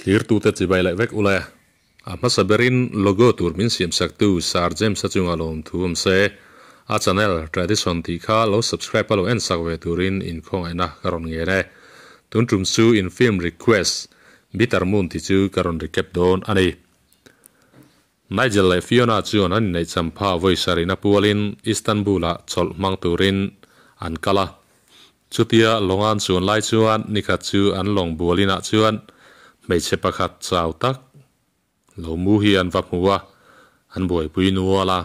Thlirtute chibai leh vek ule. A hmasa berin logo tur min siamsaktu Sir James-a chunga lawmthu awm se, a channel Tradition tih kha lo subscribe a lo en sak ve turin inkhawngaihna ka rawn ngen e. Tun tum chu in film request Bitter Moon tih chu ka rawn recap dawn a ni. Nigel leh Fiona chuan an inneih champha vawi sarihna pualin Istanbul-ah chawlh hmang turin an kal a. Chutia lawng an chuan lai chuan nikhat chu an lawng bual inah chuan hmeichhe pakhat chau tak lo mu hi an va hmu a, an buaipui nual a.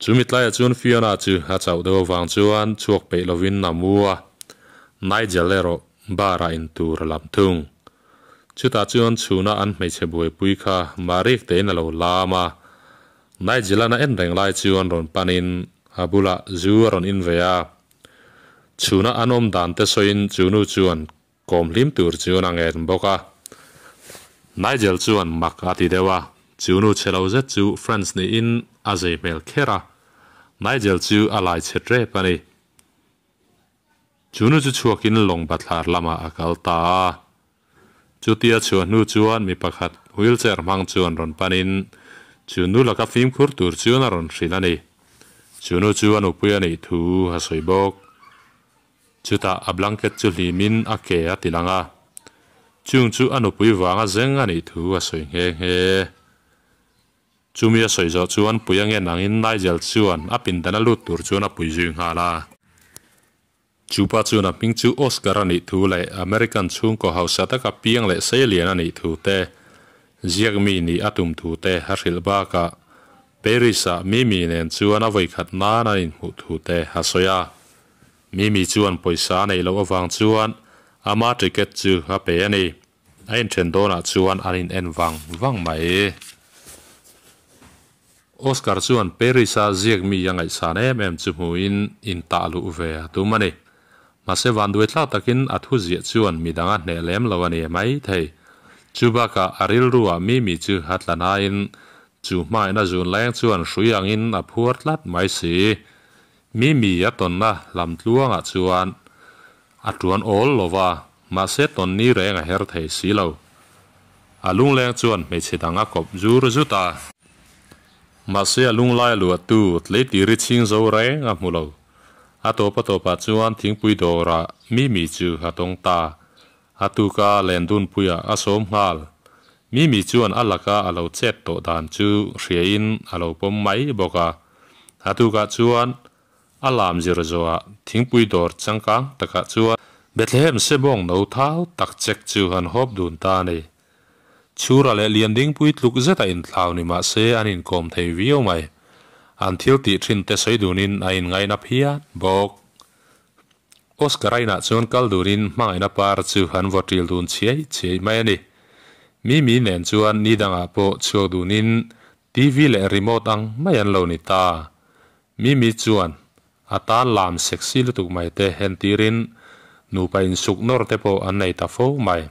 Chu mitlaiah chuan Fiona chu a chauh deuh avang chuan chhuak peih lovin a mu a, Nigel erawh bar-ah intur a lam thung. Chutah chuan chhuna an hmeichhe buaipui kha Marik tein a lo lam a, Nigel-an a en reng lai chuan rawn panin a bulah zu a rawn in ve a. Chhuna an awm dan te sawiin chu nu chuan kawm hlim tur chuan a ngen bawk a. Nigel chuan mak a ti deuh a, chu nu chhe lo zet chu Frantz niin a zei hmel kher a, Nigel chu a lai chhe tep a ni. Chu nu chu chhuakin lawng bathlar lamah a kal ta a. Chutia chhuah hnu chuan mi pakhat wheelchair hmang chuan rawn panin chu nu laka fimkhur tur chuan a rawn hrilh a ni. Chu nu chu a nupui a nih thu a sawi bawk. Chutah a blanket chu hlimin a ke a ti lang a. Chung chu a nupui vanga zeng a nih thu a sawi nghe nghe. Chumi a sawi zawh chuan pui a ngen angin Nigel chuan a pindan a lut tur chuan a pui zui nghal a. Chu pa chuan a hming chu Oscar a nih thu leh American chhungkaw hausa taka piang leh seilian a nih thu te, ziak mi nih a tum thu te a hrilh bakah Paris-ah Mimi nen chuan a vawikhat nan an inhmuh thu te a sawi a. Mimi chuan pawisa a neih loh avang chuan ama ticket chu a pe a ni. A inthen dawnah chuan an in en vang vang mai. Oscar chuan Paris-a ziak mi a ngaihsan em em chu hmuhin intah luh ve a tum a ni. Mahse vanduai tlak takin a thu ziah chuan midang a hneh lem lo a ni mai thei. Chu bakah a rilruah Mimi chu a tla nain chu hmaina zun leng chuan hrui angin a phuar tlat mai si. Mimi a tawnna lamtluangah chuan A tuan awl lo va, mahse tawn ni reng a her thei si lo. A lungleng chuan hmeichhe dang a kawp zur zut a. Mahse a lunglai a luahtu tleitiri chhing zo reng a hmu lo. A tawp a tawpah chuan thingpui dawrah Mimi chu a tawng ta. A tuka Lendunpuiah a sawm nghal. Mimi chuan a laka a lo chet tawh dan chu hriain a lo pawm mai bawk a. A tukah chuan A lam zir zawhah thingpui dawr changkang takah chuan Bethlehem sebawng no thau tak chek chu an hawp dun ta a ni. Chhura leh Liandingpui tluk zeta inthlau ni mah se an inkawm thei viau mai. An thil tih thin te sawi dunin a inngaina phian bawk. Oscar a inah chuan kal dunin hmangaihna par chu an vaw ṭil dun chiai chiai mai a ni. Mimi nen chuan ni dangah pawh chhuak dunin TV leh remote ang mai an lo ni ta. Mimi chuan a tan lam sexy lutuk mai te entirin nupa insuk nawr te pawh an nei ta fo mai.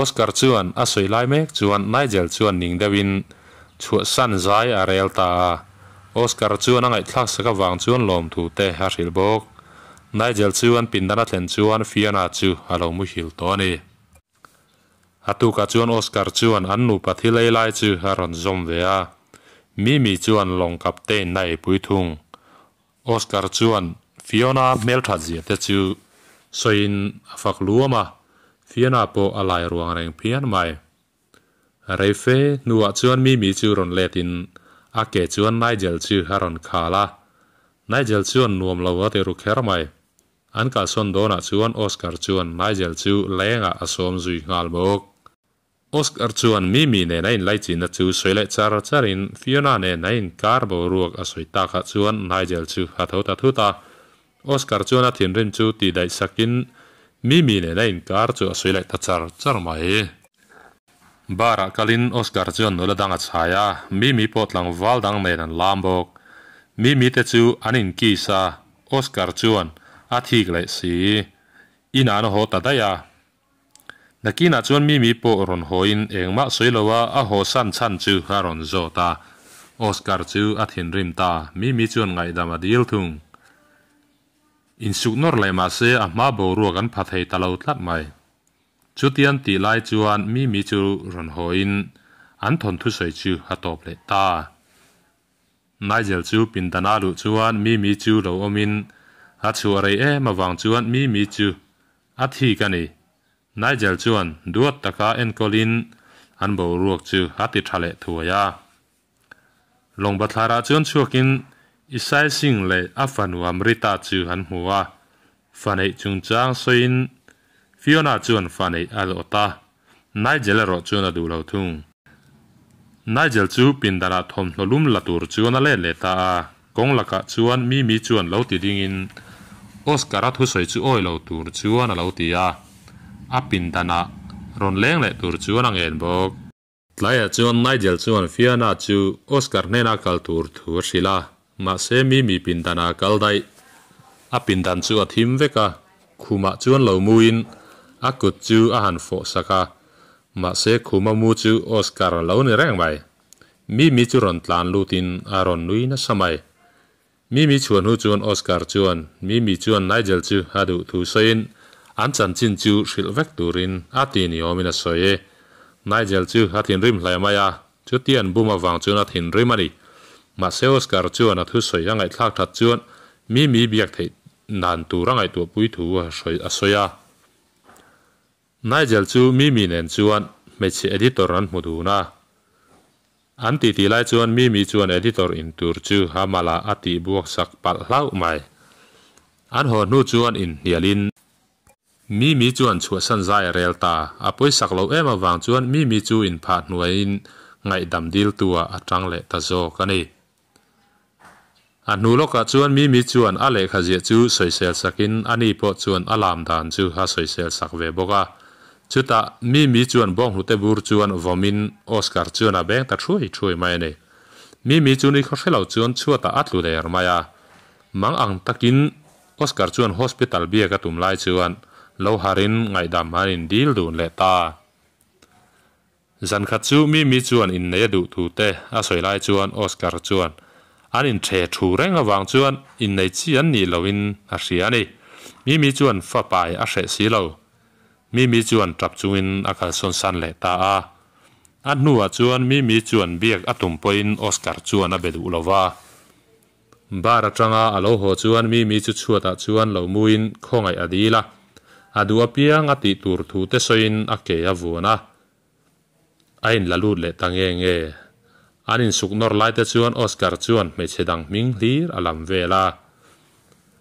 Oscar chuan a sawi lai mek chuan Nigel chuan ning deuhin chhuahsan zai a rel ta a. Oscar chuan a ngaihthlak sak avang chuan lawmthu te a hrilh bawk. Nigel chuan pindan a thlen chuan Fiona chu a lo muhil tawh a ni. A tukah chuan Oscar chuan an nupa thil ei lai chu a rawn zawm ve a, Mimi chuan lawng captain a eipui thung. Oscar chuan Fiona hmelthat zia te chu sawiin a fak luam a, Fiona pawh a lai ruang reng phian mai. Rei fe hnuah chuan Mimi chu rawn let in a ke chuan Nigel chu a rawn khal a, Nigel chuan nuam lo a ti ru kher mai. An kalsawn dawnah chuan Oscar chuan Nigel chu lengah a sawm zui nghal bawk. Oscar chuan Mimi nen a inlaichinna chu sawi leh char charin Fiona nen a inkar boruak a sawi takah chuan Nigel chu a tho ta thut a. Oscar chuan a thinrim chu tihdaih sakin Mimi nen a inkar chu a sawi leh ta char char mai. Bar-ah kalin Oscar chuan nula dang a chhai a, Mimi pawh tlangval dang nen an lam bawk. Mimi te chu an inkiss a, Oscar chuan a thik leh si. Inah an haw ta daih a. Nakinah chuan Mimi pawh rawn hawiin engmah sawi lo a, a haw san chhan chu a rawn zawt a. Oscar chu a thinrim ta, Mimi chuan ngaihdam a dil thung. Insuk nawr leh mahse a hma boruak an pha thei ta lo tlat mai. Chutian tih lai chuan Mimi chu rawn hawiin an thawnthu sawi chu a tawp leh ta. Nigel chu pindana luh chuan Mimi chu lo awmin a chhuah rei em avang chuan Mimi chu a thik a ni. Nigel chuan duat taka enkawlin an boruak chu a ti tha leh thuai a. Lawng bathlarah chuan chhuakin Isai Singh leh a fanu Amrita chu an hmu a, fa neih chungchang sawiin Fiona chuan fa neih a dawt a, Nigel erawh chuan a duh lo thung. Nigel chu pindanah thawmhnaw lum la tur chuan a let leh ta a, kawng lakah chuan Mimi chuan lo ti dingin Oscar-a thusawi chu awi lo tur chuan a lo ti a, a pindanah rawn leng leh tur chuan a ngen bawk. Tlaiah chuan Nigel chuan Fiona chu Oscar hnena kal tur thu a hrilh a, mahse Mimi pindanah a kal daih. A pindan chu a thim vek a, khumah chuan lo muin a kut chu a han fawh sak a, mahse khuma mu chu Oscar a lo ni reng mai. Mimi chu rawn tlan lutin a rawn nui nasa mai. Mimi chhuah hnu chuan Oscar chuan Mimi chuan Nigel chu a duh thu sawiin an chanchin chu hrilh vek turin a ti ni awmin a sawi. Nigel chu a thinrim hle mai a, chuti an bum avang chuan a thinrim a ni. Mahse Oscar chuan a thusawi a ngaihthlak that chuan Mimi biak theih dan tur a ngaihtuahpui thu a sawi a. Nigel chu Mimi nen chuan hmeichhe editor an hmu dun a. An titi lai chuan Mimi chuan editor in tur chu a malah a tih buak sak palh hlauh mai. An haw hnu chuan inhnialin Mimi chuan chhuahsan zai a rel ta. A pawisak loh em avang chuan Mimi chu inphah hnuaiin ngaihdam diltu ah a tang leh ta zawk a ni. A hnu lawkah chuan Mimi chuan a lehkha ziah chu sawisel sakin a ni pawh chuan a lam dan chu a sawisel sak ve bawk a. Chutah Mimi chuan bawnghnute bur chuan vawmin Oscar chuan a beng ta thuai thuai mai a ni. Mimi chu ni khaw hre lo chuan chhuatah a tlu der mai a. Mang ang takin Oscar chuan hospital biak a tum lai chuan lo harin ngaihdam an indil dun leh ta. Zan khat chu Mimi chuan innei a duh thu te a sawi lai chuan Oscar chuan an inṭhe thu reng avang chuan innei chi an nih loin a hria a ni. Mimi chuan fa pai a hreh si lo. Mimi chuan ṭap chungin a kalsawn san leh ta a. A hnuah chuan Mimi chuan biak a tum pawhin Oscar chuan a be duh lo va. Bar atanga a lo haw chuan Mimi chu chhuatah chuan lo muin khawngaih a dil a. A duh apiang a tih tur thu te sawiin a ke a vuan a. A inla lut leh ta nge nge. An insuk nawr lai te chuan Oscar chuan hmeichhe dang hming hlir a lam vel a.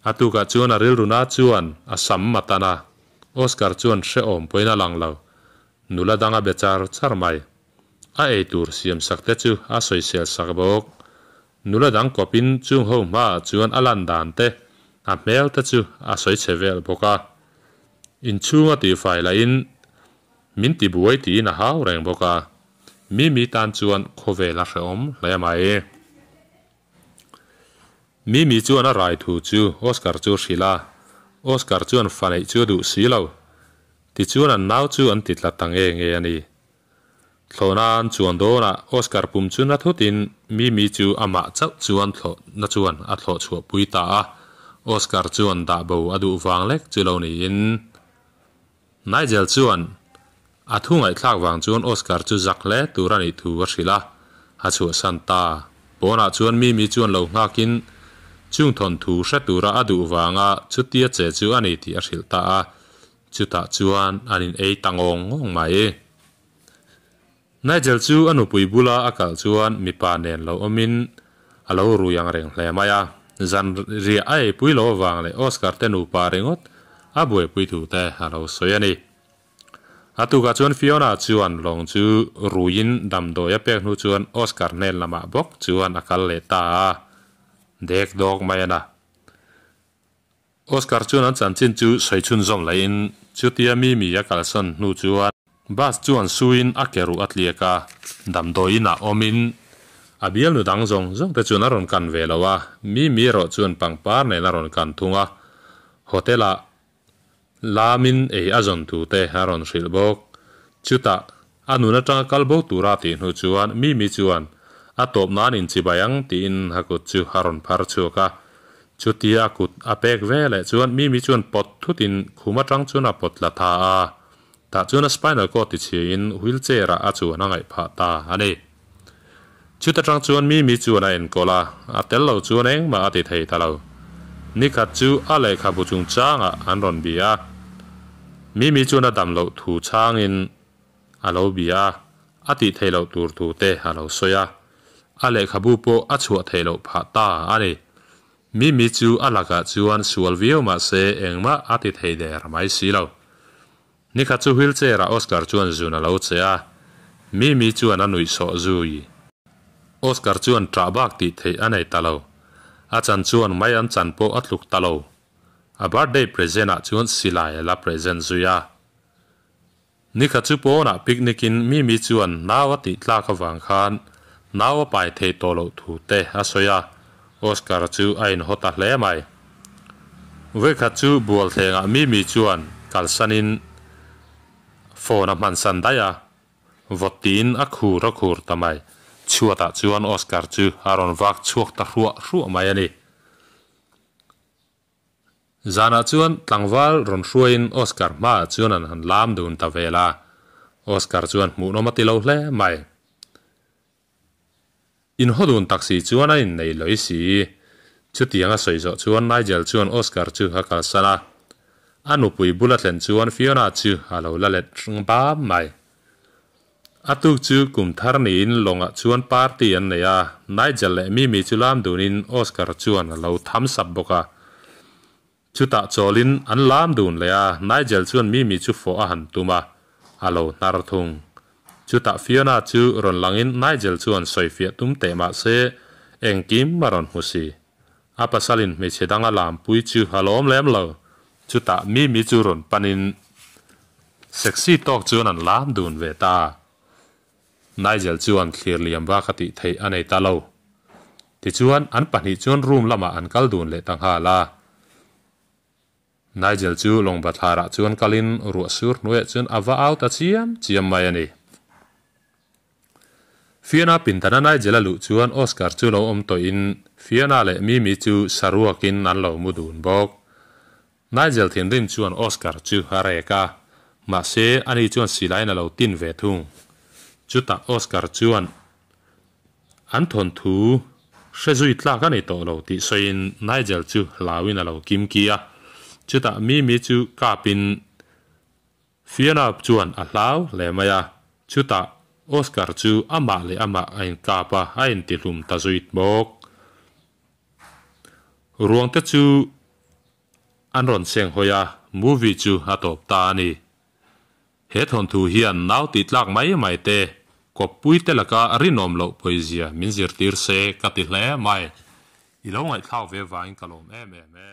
A tukah chuan a rilruna chuan a sam a tan a. Oscar chuan hrehawm pawhin a lang lo. Nula dang a be char char mai. A eitur siam sak te chu a sawisel sak bawk. Nula dang kawpin chung ho hmaah chuan a lan dan te, a hmel te chu a sawi chhe vel bawk a. Inchhunga tihfai lahin min ti buai tiin a hau reng bawk a. Mimi tan chuan khawvel a hrehawm hle mai. Mimi chuan a rai thu chu Oscar chu a hrilh a, Oscar chuan fa neih chu a duh si lo. Tichuan an nau chu an ti tla ta nge nge a ni. Thlawhna an chuan dawnah Oscar pum chu na thutin Mimi chu amah chauh chuan thlawhna chuan a thlawh chhuah pui ta a, Oscar chuan dah bo a duh vang lek chu lo niin. Nigel chuan a thu ngaihthlak vang chuan Oscar chu zak hle tur a nih thu a hrilh a, a chhuahsan ta. Pawnah chuan Mimi chuan lo nghakin chung thawnthu hre tura a duh vanga chutia che chu a ni tih a hrilh ta a, Chutah chuan an in ei ta ngawng ngawng mai. Nigel chu a nupui bula a kal chuan mipa nen lo awmin a lo rui ang reng hle mai a. Zan riah a eipui lo avang leh Oscar te nupa ringawt a buaipui thu te a lo sawi a ni. A tukah chuan Fiona chuan lawng chu ruiin damdawi a pek hnu chuan Oscar hnen lamah bawk chuan a kal leh ta a. Dek dawk mai a na. Oscar chuan an chanchin chu sawi chhunzawm laiin chutia Mimi a kalsan hnu chuan bus chuan suiin a ke ruh a tliak a, damdawiin ah awmin a bialnu dang zawng zawng te chuan a rawn kan ve lo a, Mimi erawh chuan pangpar nen a rawn kan thung a, hotel ah lamin ei a zawn thu te a rawn hrilh bawk. Chutah a nun atanga kal bo tura tih hnu chuan Mimi chuan a tawp nan inchibai ang tiin a kut chu a rawn phar chhuak a. Chutia a kut a pek ve leh chuan Mimi chuan pawt thutin khum atang chuan a pawt la tha a. Tah chuan a spinal cord tichhiain wheelchair ah a chuan a ngaih phah ta a ni. Chuta tang chuan Mimi chuan a enkawl a, a tel lo chuan engmah a ti thei ta lo. Nikhat chu a lehkhabu chungchangah an rawn bia a. Mimi chuan a dam loh thu chhangin a lo bia a, a tih theih loh tur thu te a lo sawi a. A lehkhabu pawh a chhuah theih loh phah ta a ni. Mimi chu a lakah chuan sual viau mah se engmah a ti thei der mai si lo. Nikhat chu wheelchair ah Oscar chuan zun a lo che a, Mimi chuan a nuih sawh zui. Oscar chuan ṭah bak tih theih a nei ta lo. A chan chuan mai an chan pawh a tluk ta lo. A birthday present ah chuan silai a la present zui a. Nikhat chu pawnah picnic in Mimi chuan nau a tih tlak avang khan nau a pai thei tawh loh thu te a sawi a, Oscar chu a inhaw ta hle mai. Vawikhat chu Bualthlengah Mimi chuan kalsanin phone a hmansan daih a, vawt tiin a khur a khur ta mai. Chhuatah chuan Oscar chu a rawn vak chhuak ta hruah hruah mai a ni. Zanah chuan tlangval rawn hruaiin Oscar hmaah chuan an han lam dun ta vel a, Oscar chuan hmuhnawm a ti lo hle mai. Inhaw dun tak si chuan a innei lawih si. Chutiang a sawi zawh chuan Nigel chuan Oscar chu a kalsan a. A nupui bula thlen chuan Fiona chu a lo la let reng bam mai. A tuk chu kum thar niin lawngah chuan party an nei a, Nigel leh Mimi chu lam dunin Oscar chuan a lo tham sap bawk a. Chutah chawlin an lam dun leh a, Nigel chuan Mimi chu fawh a han tum a, a lo hnar thung. Chutah Fiona chu rawn langin Nigel chuan sawifiah tum teh mah se engkim a rawn hmu si. A pasalin hmeichhe dang a lampui chu a lawm lem lo. Chutah Mimi chu rawn panin sexy tawk chuan an lam dun ve ta. Nigel chuan thlir liam bak a tih theih a nei ta lo. Tichuan, an pahnih chuan room lamah an kal dun leh ta nghal a. Nigel chu lawng bathlarah chuan kalin ruah sur hnuaiah chuan a va au ta chiam chiam mai a ni. Fiona pintana Nigel a luh chuan Oscar chu lo awm tawhin Fiona leh Mimi chu saruakin an lo mu dun bawk. Nigel thinrim chuan Oscar chu a rek a, mahse ani chuan silaiin a lo tin ve thung. Chutah Oscar chuan an thawnthu hre zui tlak a ni tawh lo tih sawiin Nigel chu hlauin a lo kim ki a. Chutah Mimi chu kapin Fiona chuan a hlau hle mai a, chutah Oscar chu amah leh amah a inkap a, a intihlum ta zuit bawk. Ruangte chu An rawn seng hawi a, movie chu a tawp ta a ni. He thawnthu hian nau tih tlak mai mai te, kawppui te laka rinawm loh pawizia min zirtir se ka ti hle mai. I lo ngaihthlak ve vangin ka lawm em em e.